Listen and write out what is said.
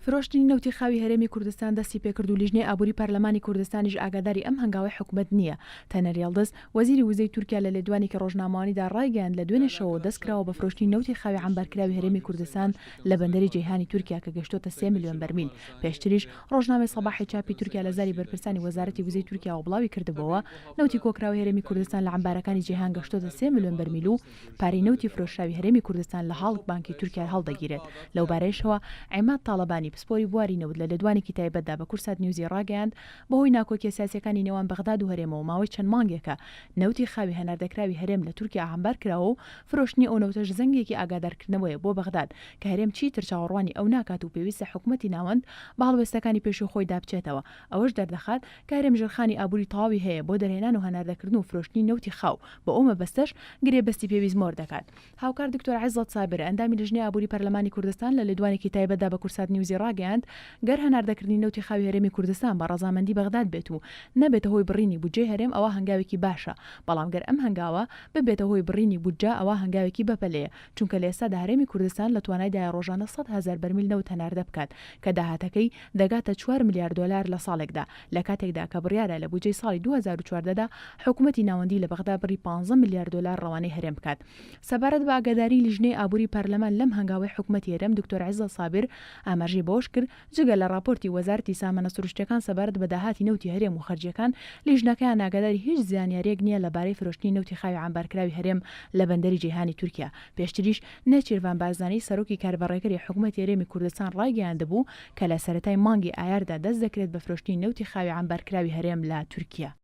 فرۆشتنی نەوتی خاوی هەرێمی کوردستان دەستی پێکرد و لیژنەی ئابووری پەرلەمانی کوردستانیش ئاگاداری ئەم هەنگاوەی حکومەت نییە. تەنەر یڵدز، وەزیری وزەی تورکیا لە لێدوانێکی ڕۆژنامەوانیدا ڕایگەیاند لە دوێنێ شەوەوە دەستکراوە بە فرۆشتنی نەوتی خاوی عەمبارکراوی هەرێمی کوردستان لە بەندەری جەیهانی تورکیا کە گەشتۆتە سێ ملیۆن بەرمیل. پێشتریش ڕۆژنامەی سەباحی چاپی تورکیا لە زاری بەرپرسانی وەزارەتی وزەی تورکیاوە بڵاوی کردبۆوە نەوتی کۆکراوەی هەرێمی کوردستان لە عەمبارەکانی جەیهان گەشتۆتە سێ ملیۆن بەرمیل و پارەی نەوتی فرۆشراوی هەرێمی کوردستان لە هاڵک بانکی تورکیا هەڵدەگیرێت. لەوبارەیەشەوە عیماد تاڵەبانی، پسپۆری بواری نەوت لە لێدوانێکی تایبەتدا بە کوردسات نیوزی ڕاگەیاند، بەهۆی ناکۆکیە سیاسیەکانی نێوان بەغداد و هەرێمەوە ماوەی چەند مانگێکە نەوتی خاوی هەناردەکراوی هەرێم لە تورکیا عەمبار کراوە و فرۆشتنی ئەو نەوتەش زەنگێکی ئاگادارکردنەوەیە بۆ بەغداد کە هەرێم چیتر چاوەڕوانی ئەو ناکات و پێویستە حکومەتی ناوەند بە هەڵوێستەکانی پێشووی خۆیدا بچێتەوە ئەوەش دەردەخات کە هەرێم ژێرخانی ئابووری تەواوی هەیە بۆ دەرهێنان و هەناردەکردن و فرۆشتنی نەوتی خاو، بۆ ئەو مەبەستەش گرێبەستی پێویست مۆر دەکات. هاوکار دکتۆر عیزەت سابر، ئەندامی لیژنەی ئابووری پەرلەمانی کوردستان لە لێدوانێکی تایبەتدا بە کوردسات نیوزی ڕاگەیاند، گەر هەناردەکردنی نەوتی خاوی هەرێمی کوردستان بە ڕەزامەندی بەغداد بێت و نەبێتە هۆی بڕینی بودجەی هەرێم ئەوا هەنگاوێکی باشە، بەڵام گەر ئەم هەنگاوە ببێتە هۆی بڕینی بودجە ئەوا هەنگاوێکی بەپەلەیە، چونکە لە ئێستادا هەرێمی کوردستان لە توانایدایە ڕۆژانە 100,000 بەرمیل نەوت هەناردە بکات کە داهاتەکەی دەگاتە چوار ملیار دۆلار لە ساڵێکدا، لە کاتێکدا کە بڕیارە لە بودجەی ساڵی 2014 دا حکومەتی ناوەندی لە بەغدا بڕی پانزە ملیار دۆلار ڕەوانەی هەرێم بکات. سەبارەت بە ئاگاداریی لیژنەی ئابووری پەرلەمان لەم هەنگاوەی حکومەتی هەرێم، دکتۆر عیزەت سابیر ئاماژەی بەوەشکرد، جگە لە ڕاپۆرتی وەزارەتی سامانە سروشتییەکان سەبارەت بە داهاتی نەوتی هەرێم و خەرجییەکان، لیژنەکەیان ئاگاداری هیچ زانیارییەک نییە لەبارەی فرۆشتنی نەوتی خاوی عەمبارکراوی هەرێم لە بەندەری جەیهانی تورکیا. پێشتریش نێچیرڤان بارزانی، سەرۆکی کاربەڕێکەری حکومەتی هەرێمی کوردستان ڕایگەیاندبوو کە لە سەرەتای مانگی ئایاردا دەست دەکرێت بە فرۆشتنی نەوتی خاوی عەمبارکراوی هەرێم لە تورکیا.